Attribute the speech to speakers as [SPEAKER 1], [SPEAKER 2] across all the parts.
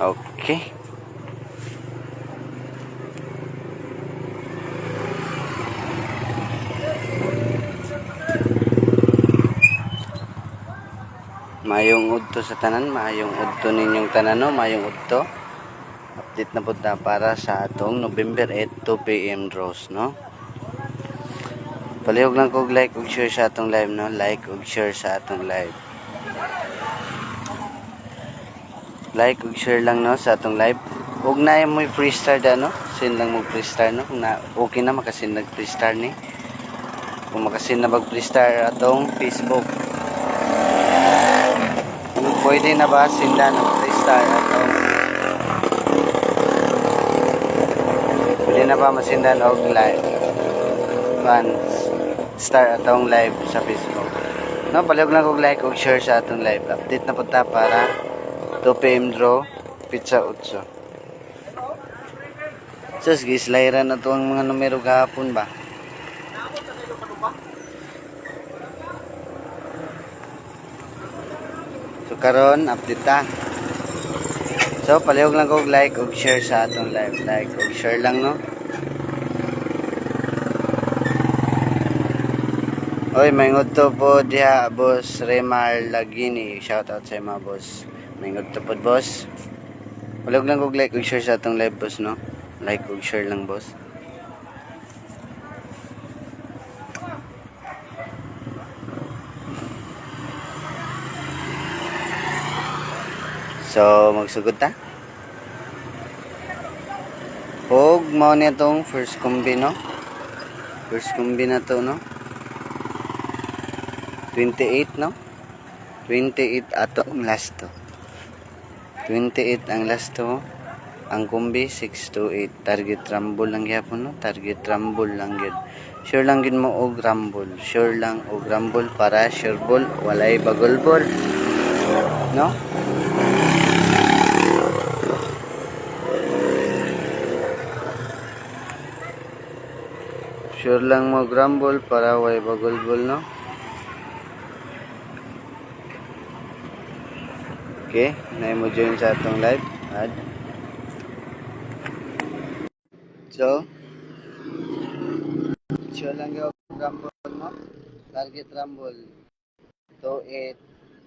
[SPEAKER 1] Okay. Maayong udto sa tanan, maayong udto ninyong tanan, no? Maayong udto. Update na pud ta para sa atong November 8, 2 p.m. draws, no? Palihog lang kog like ug share sa atong live, no? Like ug share sa atong live. Like ug share lang, no, sa atong live. Ug naay mo'y free star da, no? Send lang mo free star, no? Kung na, okay na makasend nag free star ni. Kung makasend na mag free star atong Facebook. Kung pwede na ba sindan og free star atong, pwede na ba masindan og live fans star atong live sa Facebook, no? Palihog lang og like ug share sa atong live. Update na pud ta para 2 p.m. draw petsa 8. Sus, gislayran na to ang mga numero gahapon ba. So karon update ta. So palihog lang og like ug share sa atong live. Like ug share lang, no? Oy, may ngodto po diha, Boss Remar Lagini. Shout out sa mga boss. May ngodto po, boss. Palihog lang og like ug share sa atong live, boss, no? Like ug share lang, boss. So magsugod ta. Og mao ni atong first combi, no? First combi na to, no? 28, no? 28 ato ang last to. 28 ang last to. Ang kombi 6 to 8. Target rumble lang gyapon, no? Target rumble lang gyud. Sure lang gyud mo og rumble. Sure lang og rumble para sure ball, walay bagulbol. No? Sure lang mo rumble para walay bagulbol, no? Okay, na mo join sa atong live. Add. So, sure lang yung rumble, no? Target rumble. 2-8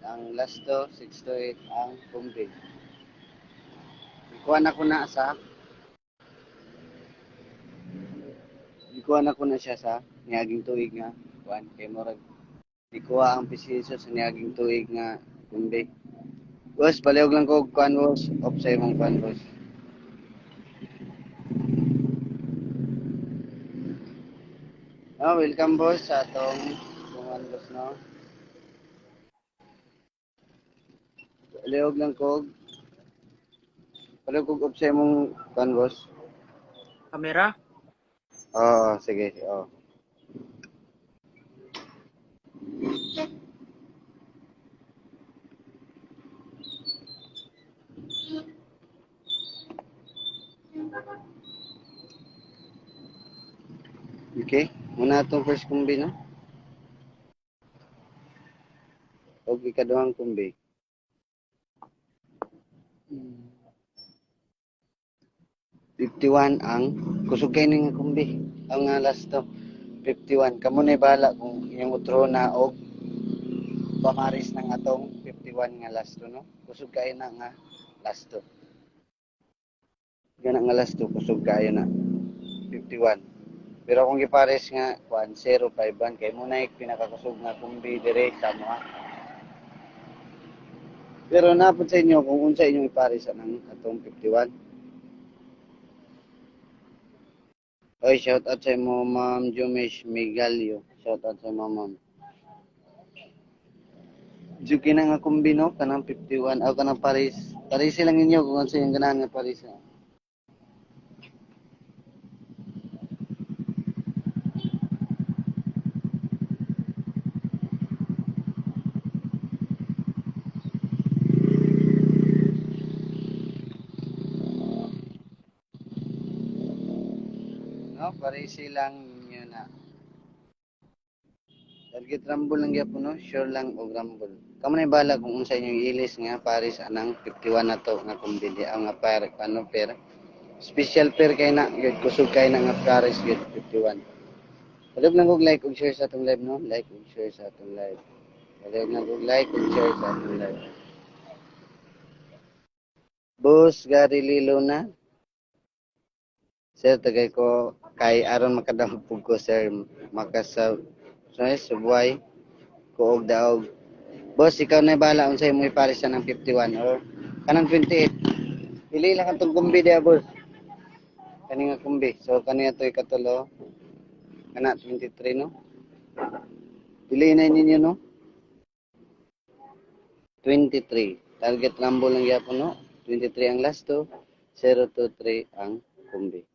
[SPEAKER 1] ang last to, 6 to 8 ang kumbi. Ikuha na ko na sa Ikuha na ko na siya sa niaging tuig nga kuan kay murag ikuha ang presiso sa niaging tuig nga kumbi. Boss, palihog lang ko kuan, boss. Off sa imong kuan, boss. Oh, welcome, boss, sa atong kuan, boss, no. Palihog kog off sa imong kuan, boss.
[SPEAKER 2] Kamera?
[SPEAKER 1] Oo, sige, oo. Okay, muna atong first kumbi, no? Og ikaduhang kumbi. 51 ang kusog kay ni nga kumbi. Ang nga last to 51. Kamo na bahala kung inyong utro na og pamaris ng atong 51 nga last to, no? Kusog kayo na nga last to. Gana nga last to, kusog kayo na 51. Pero kung gipares nga kuan 051 kay mo na pinakakusog nga kumbi dire sa mo. Pero napod sa inyo kung unsa inyong ipares anang atong 51. Oy, shout out sa imo, Ma'am Jumesh Migalio. Shout out sa imo, ma'am. Juki na nga kumbi, no, kanang 51 aw kanang Paris. Paris lang ninyo kung unsa yung ganahan nga Paris. Ah. Maparisi lang ninyo na. Target rumble lang gyapon, no? Sure lang og rumble. Kamo na bahala kung unsa inyong ilis nga pares anang 51 na to nga kombi di ang nga par ano pair. Special pair kay na gyud, kusog kay na nga pares gyud 51. Palihog lang og like ug share sa atong live, no? Like ug share sa atong live. Palihog lang og like ug share sa atong live. Boss Gary Lilo na. Sir, tagay ko kay aron makadampog ko, sir, makasa sorry, subuay ko og daog. Boss, ikaw na bahala unsay mo ipares sa ng 51 or kanang 28. Pili lang atong kumbi diya, boss. Kani nga kumbi. So kani ato ikatulo. Kana 23, no? Pili na ninyo, no? 23. Target rumble lang gyapon, no? 23 ang last to, 023 ang kumbi.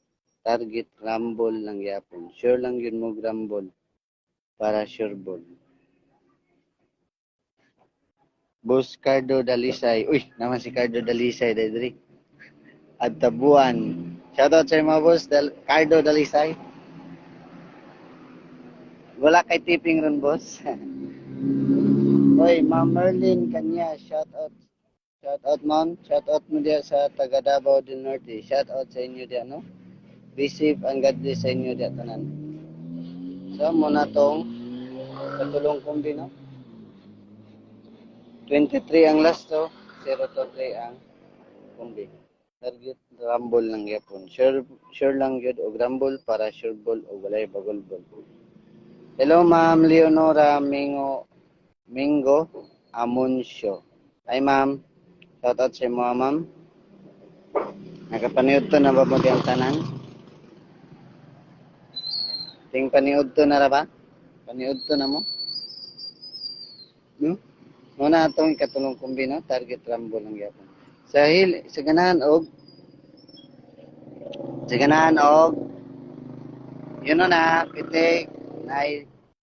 [SPEAKER 1] Target rumble lang gyapon. Sure lang yun mo rumble para sure ball. Boss Cardo Dalisay. Uy, naman si Cardo Dalisay diri. At Tabuan. Shoutout sa mga boss Cardo Dalisay. Wala kay tipping ron, boss. Oy, Ma'am Merlin Kanya, shoutout. Shoutout, ma'am. Shoutout mo diya sa taga Davao del Norte. Shoutout sa inyo diya, no? Be safe and God bless sa inyo diya tanan. So, muna tong katulong kombi, no? 23 ang last to, 023 ang kombi. Target rumble lang gyapon. Sure, sure lang gyud og rumble para sure ball o walay bagol ball. Hello, Ma'am Leonora Mingo Mingo Amuncio. Hi, ma'am. Shout out sa imo, ma'am. Nakapaniud to na ba mo diyang tanan? Ting paniud to na ra ba? Paniud to na mo? No? Muna atong ikatulong kombi, no? Target rumble lang gyapon. Sa hil sa ganahan og yun, no, na pitik na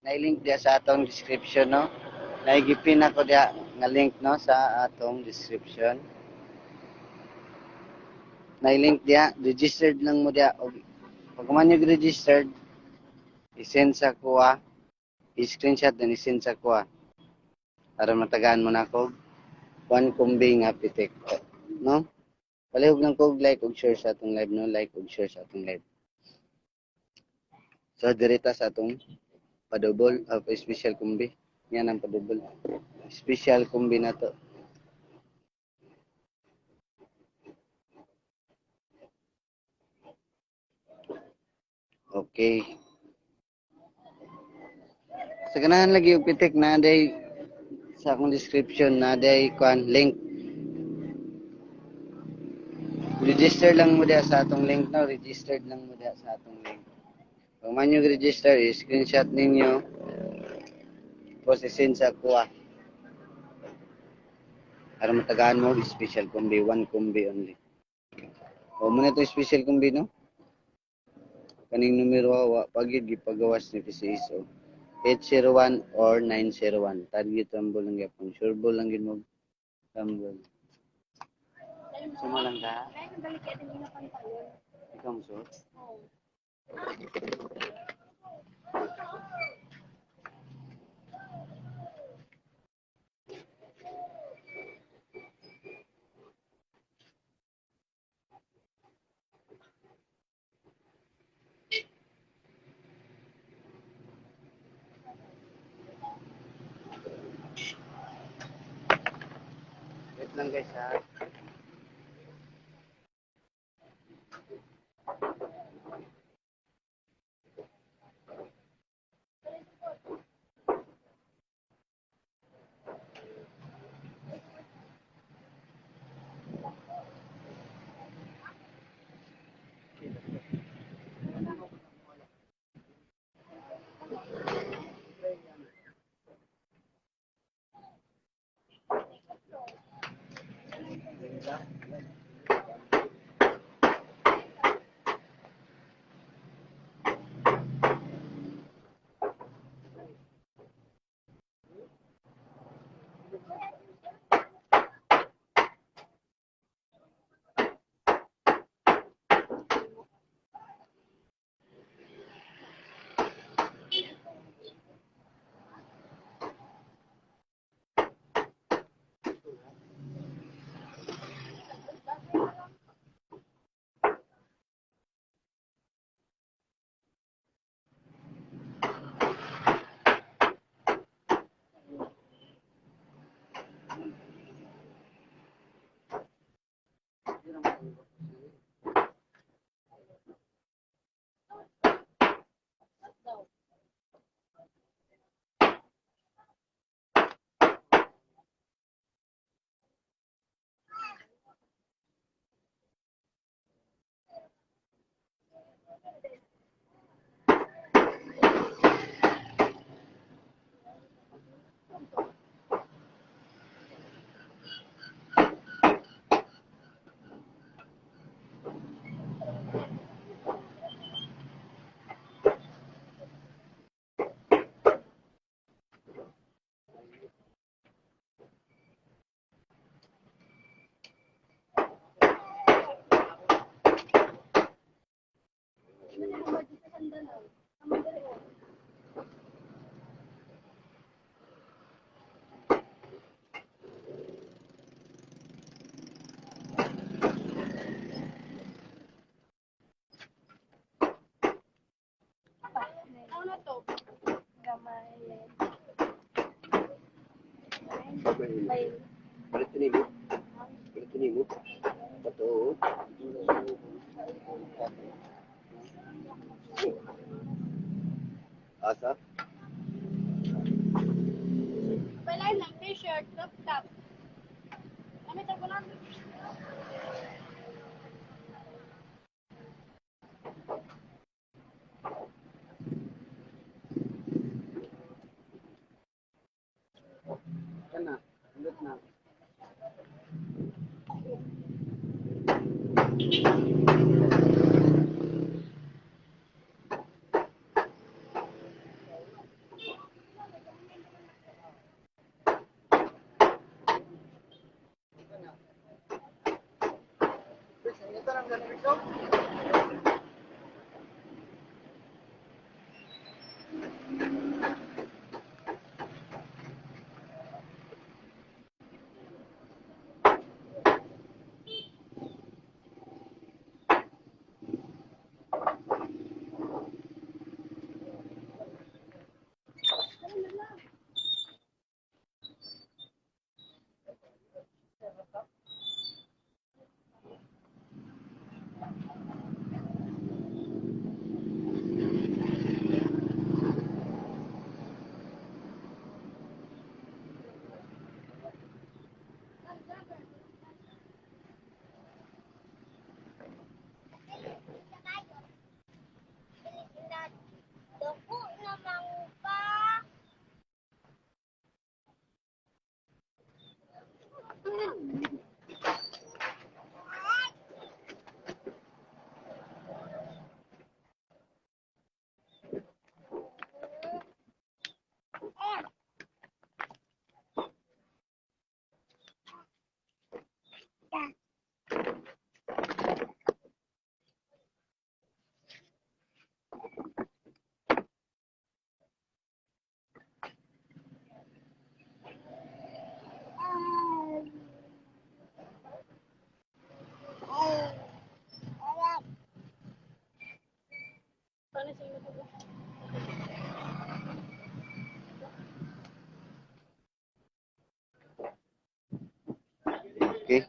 [SPEAKER 1] na link diya sa atong description, no? Naigipin ako diya nga link, no, sa atong description. Na link diya, registered lang mo diya og pag man yung registered, i-send sa kuha, i-screenshot then i-send sa kuha para matagaan mo na ako one kumbi nga pitik, no? Palihog lang ko like ug share sa atong live, no? Like ug share sa atong live. So direta sa atong padubol of special kumbi. Yan ang padubol. Special kumbi na to. Okay. Sa ganahan lagi og pitik na day sa akong description na day kwan link. Register lang mo diya sa atong link, no? Registered lang mo diya sa atong link. Pag man yung register, i-screenshot ninyo tapos i-send sa kuha para matagaan mo og special kombi, one kombi only. O mo na ito special kombi, no? Kaning numero wa pagid gipagawas ni PCSO. 801 or 901. Target rumble lang gyapon. Sure ball lang gyud mo rumble. Suma lang ka. Ikaw mo suot? Wait lang, guys, ha.
[SPEAKER 3] Ano to? Gamay. May
[SPEAKER 1] Palit nimo. Palit nimo. Pato. Asa?
[SPEAKER 3] Wala ng t-shirt, crop top. Kami tago lang.
[SPEAKER 2] Kana, indot na.
[SPEAKER 3] Dako namang pa. Paano sa inyo?
[SPEAKER 1] Okay.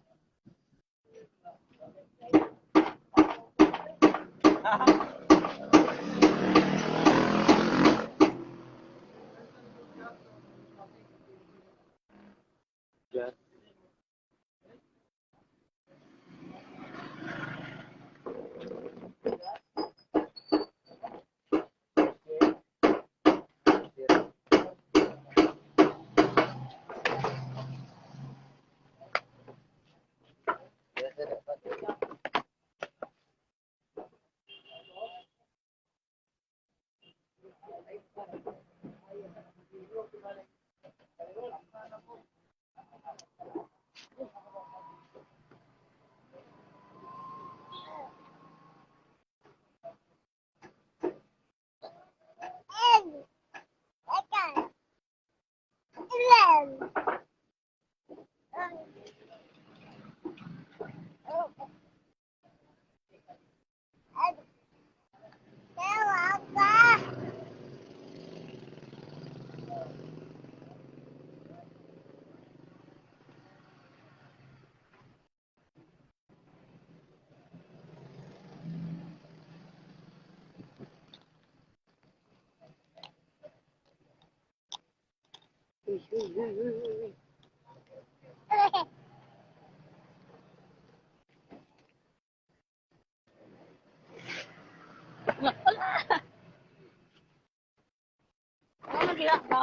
[SPEAKER 3] Ano gira ka?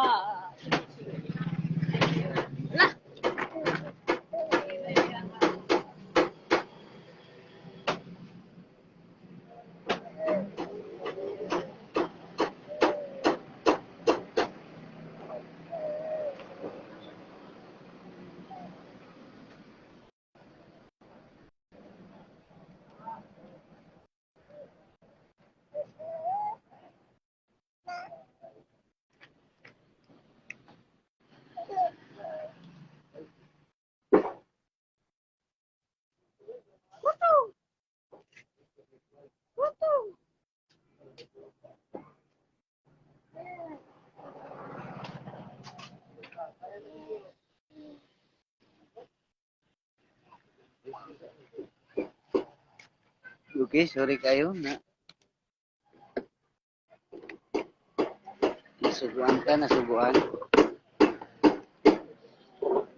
[SPEAKER 3] Sige, sige.
[SPEAKER 1] Okay, sorry kayo na. Nasuguan ka, nasuguan.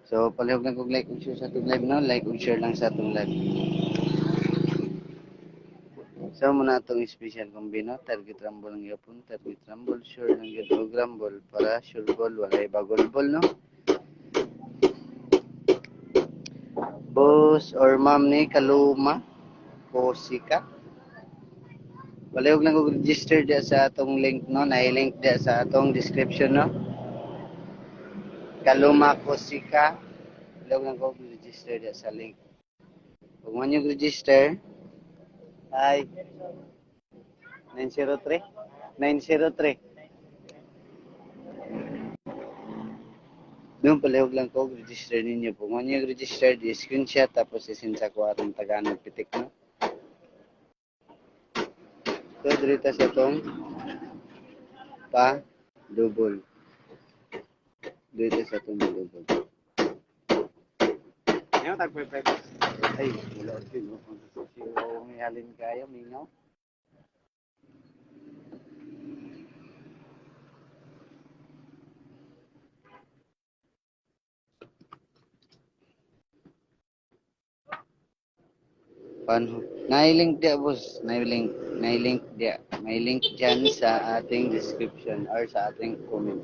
[SPEAKER 1] So, palihog lang kog like ug share sa atong live, no? Like ug share lang sa atong live. So, muna atong special kombino, target rumble lang gyapon, target rumble, sure lang gyud og rumble para sure ball, walay bagol ball, no? Boss or ma'am ni Kaluma, Kosika. Palihog lang kog register diya sa atong link, no? Na-link diya sa atong description, no? Kaluma Kosika. Palihog lang kog register diya sa link. Kung man yung register, ay 903 903. Doon palihog lang ko register ninyo. Kung man yung register, di screenshot tapos isend sa ko atong tagaan pitik, no? So, dirita sa tong pa double. Dirita sa tong double.
[SPEAKER 4] Ngayon, tag 5.
[SPEAKER 1] Ay, wala din. No? May halin kayo, mingaw. Paano? Nailink dia, boss. Nailink. Nailink dia. May link dyan sa ating description or sa ating comment.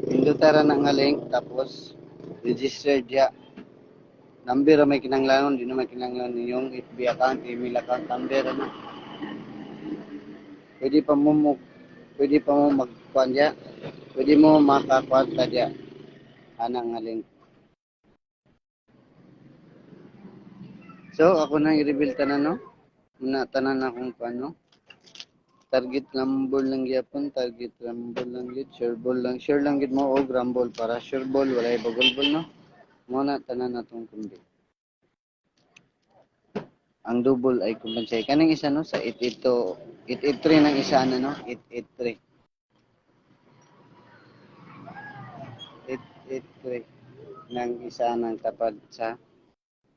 [SPEAKER 1] Pindutara na nga link, tapos register dia. Number may kinanglanon, di na may kinanglanon yung FB account, email account, number na. Pwede pa mo magkuan dia. Pwede mo makakuan ta dia. Ana nga link. So, ako nang i-reveal tanan, no? Muna tanan akong paano. Target rumble lang gyapon, target rumble lang gyud, sure ball lang, sure lang gyud mo og rumble para sure ball, walay bagol ball, no? Muna tanan natong kumbi. Ang double ay kumpansay kaning isa, no, sa 882, 883 ng isa na, no? 883. 883 ng isa ng tapad sa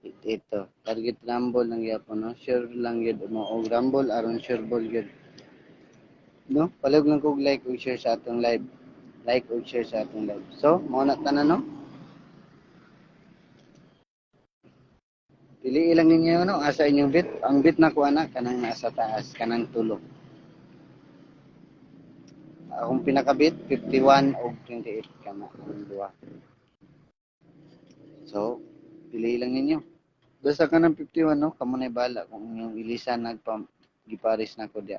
[SPEAKER 1] ito. Target rumble lang gyapon, no? Sure lang gyud mo og rumble aron sure ball gyud. No? Palihog lang kog like ug share sa atong live. Like ug share sa atong live. So, mao na tanan, no? Pili lang ninyo, no, asa inyong bit. Ang bit na ko ana kanang nasa taas, kanang tulo. Akong pinakabit 51 og 28 kana ang duha. So, pili lang ninyo. Basta kanang 51, no, kamo na bahala kung inyong ilisan nagpa gipares na ko diya.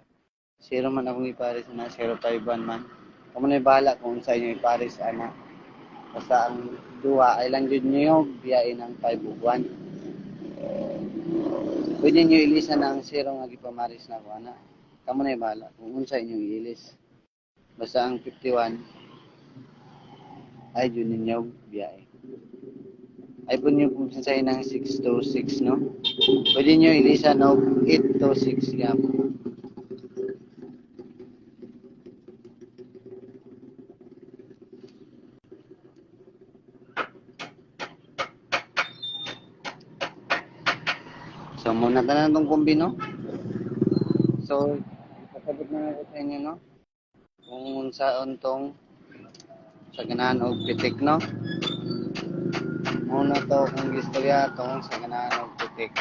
[SPEAKER 1] Zero man akong ipares na 051 man. Kamo na bahala kung unsa inyo ipares ana. Basta ang duha ay lang jud niyo biyain ang 5 ug 1. Pwede niyo ilisan na ang 0 nga gipamaris na ko ana. Kamo na bahala kung unsa inyong ilis. Basta ang 51 ay jud ninyo biyae. Ay po niyo kung sa ng 6 to 6, no? Pwede niyo ilisan og 8 to 6 gyapon. So, muna tanan tong kombi, no? So, ipasabot na ako sa inyo, no? Kung unsaon tong sa ganahan og pitik, no? Muna to kung istorya tong sa ganahan og pitik.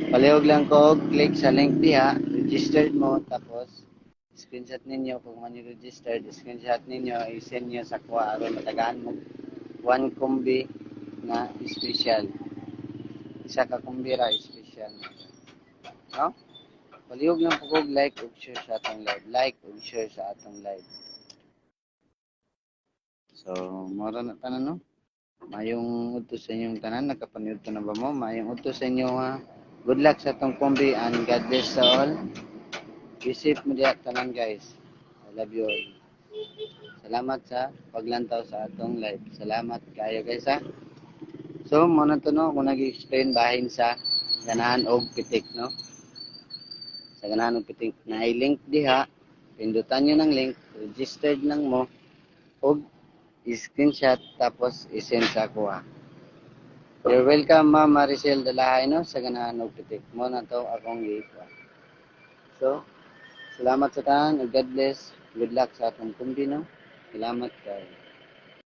[SPEAKER 1] Palihog lang ko click sa link diha, registered mo, tapos screenshot ninyo kung man yung registered, screenshot ninyo, i-send nyo sa kuha aron matagaan mo one kombi na special. Isa ka kombi ra special. No? Palihog lang po kog like ug share sa atong live. Like ug share sa atong live. So, mora na tanan, no? Mayong udto sa inyong tanan, nakapaniud na ba mo? Mayong udto sa inyo, ha. Good luck sa atong kombi and God bless sa all. Be safe mo diya tanan, guys. I love you all. Salamat sa paglantaw sa atong live. Salamat kayo, guys, ha. So, mao na to, no, kung nag-explain bahin sa ganahan og pitik, no. Sa ganahan og pitik na link diha, pindutan nyo ng link, registered lang mo og screenshot, tapos i-send sa ako, ha. You're welcome, Ma'am Maricel Dalahay, no, sa ganahan og pitik. Mao na to akong giikuha. So, salamat sa tanan ug God bless. Good luck sa atong kumbi, no. Salamat kay.